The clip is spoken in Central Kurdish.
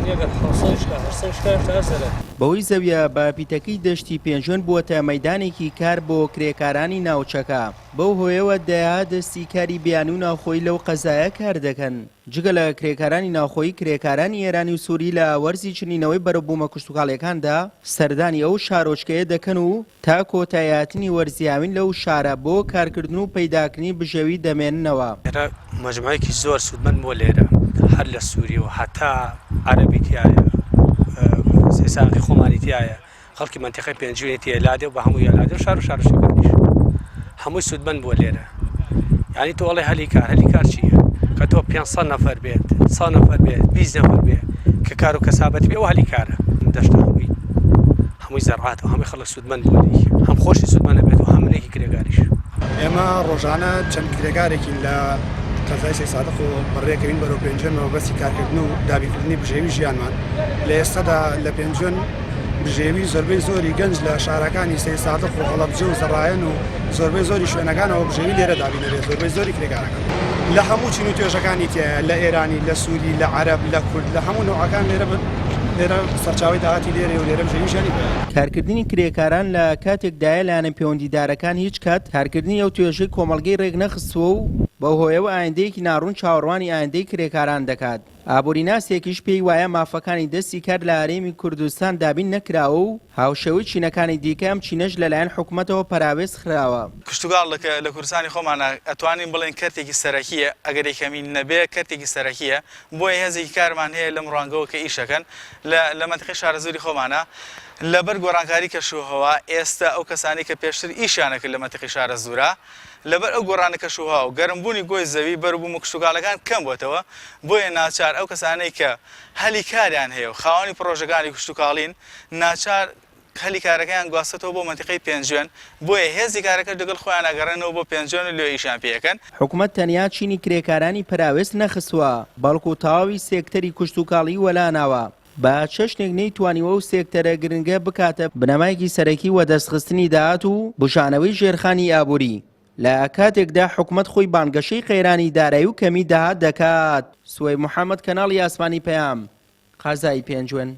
یانی ئەگەر حەوسەدیش کا هەشتسەدیش کا هێشتا هەر زەرەر. بەهۆی زەویە بەپیتەکەی دەشتی پێنجوێن بووەتە مەیدانێکی کار بۆ کرێکارانی ناوچەکە، بەو هۆیەوە دەیەها دەستی کاری بیانی و ناوخۆیی لەو قەزایە کار دەکەن. جگە لە کرێکارانی ناوخۆیی، کرێکارانی ئێرانی و سوری لە وەرزی چنینەوەی بەروبوومە کشتوکاڵییەکاندا سەردانی ئەو شارۆچکەیە دەکەن و تا کۆتاییهاتنی وەرزی هاوین لەو شارە بۆ کارکردن و پەیداکردنی بژێوی دەمێننەوە. لێرە مەجموعەیەکی زۆر سوودمەند بووە لێرە هەر لە سووریەوە هەتا عەرەبی تیایە سێساقی خۆمانی تیایە خەڵکی مەنتیقەی پێنجوێنی تیایە لادێ و بە هەمووی لادێ و شار و شارۆچکەکانیش هەمووی سوودمەند بووە لێرە یعنی تۆ ئەڵێ هەلی کار هەلی کار چییە کە تۆ 500 نەفەر بێت 100 نەفەر بێت 20 نەفەر بێت کە کار و کەسابەت بێ ئەو هەلی کارە دەشتە هەمووی هەمووی زەرعات و هەمووی خەڵک سوودمەند بووە لێی هەم خۆشی سوودمەند ئەبێت و هەم منێکی کرێکاریش. ئێمە ڕۆژانە چەند کرێکارێکین لە قەزای سەیدسادق و بەڕێکەوین بەرەو پێنجوێن بە مەبەستی کارکردن و دابینکردنی بژێوی ژیانمان لە ئێستادا لە پێنجوێن بژێوی زۆربەی زۆری گەنج لە شارەکانی سەیدسادق و هەڵەبجە و زەڕایەن و زۆربەی زۆری شوێنەکانەوە بژێوی لێرە دابین دەبێت زۆربەی زۆری کرێکارەکان لە هەموو چین و توێژەکانی تیایە لە ئێرانی لە سووری لە عەرەب لە کورد لە هەموو نەوعەکان لێرە لێرە سەرچاوەی داهاتی لێرەیە و لێرە بژێوی ژیانی پێیە. کارکردنی کرێکاران لە کاتێکدایە لایەنە پەیوەندیدارەکان هیچ کات کارکردنی ئەو توێژەی کۆمەڵگەی رێکنەخستووە و بەو هۆیەوە ئایندەیەکی ناڕوون چاوەڕوانی ئایندەی کرێکاران دەکات. ئابووریناسێکیش پێی وایە مافەکانی دەستی کار لە هەرێمی کوردستان دابین نەکراوە و هاوشێوەی چینەکانی دیکە ئەم چینەش لەلایەن حکومەتەوە پەراوێز خراوە. کشتوکاڵ لە کوردستانی خۆمانا ئەتوانین بڵێین کەرتێکی سەرەکییە، ئەگەر یەکەمین نەبێ کەرتێکی سەرەکییە، بۆیە هێزێکی کارمان هەیە لەم ڕوانگەوە کە ئیش ئەکەن لە لە مەنتیقەی شارەزووری خۆمانا لەبەر گۆڕانکاری کەشوهەوا ئێستە ئەو کەسانەی کە پێشتر ئیشیان ئەکرد لە مەنتیقەی شارەزوورا لەبەر ئەو گۆڕانە کەشوهەوا و گەرمبوونی گۆی زەوی بەروبوومە کشتوکاڵەکان کەم بۆتەوە بۆیە ناچار ئەو کەسانەی کە هەلی کاریان هەیە و خاوەنی پڕۆژەکانی کشتوکاڵین ناچار هەلی کارەکەیان گواستۆتەوە بۆ مەنتیقەی پێنجوێن، بۆیە هێزی کارەکەش لەگەڵ خۆیان ئەگەڕێنەوە بۆ پێنجوێن و لەوێ ئیشیان پێ ئەکەن. حکومەت تەنیا چینی کرێکارانی پەراوێز نەخستووە، بەڵکو تەواوی سێکتەری کشتوکاڵی وەلا ناوە، بە چەشنێک نەیتوانیوە ئەو سێکتەرە گرنگە بکاتە بنەمایەکی سەرەکی وەدەستخستنی داهات و بوژانەوەی ژێرخانی ئابووری، لە کاتێکدا حکومەت خۆی بانگەشەی قەیرانی دارایی و کەمی داهات دەکات. سوەیب محەمەد، کەناڵی ئاسمانی پەیام، قەزای پێنجوێن.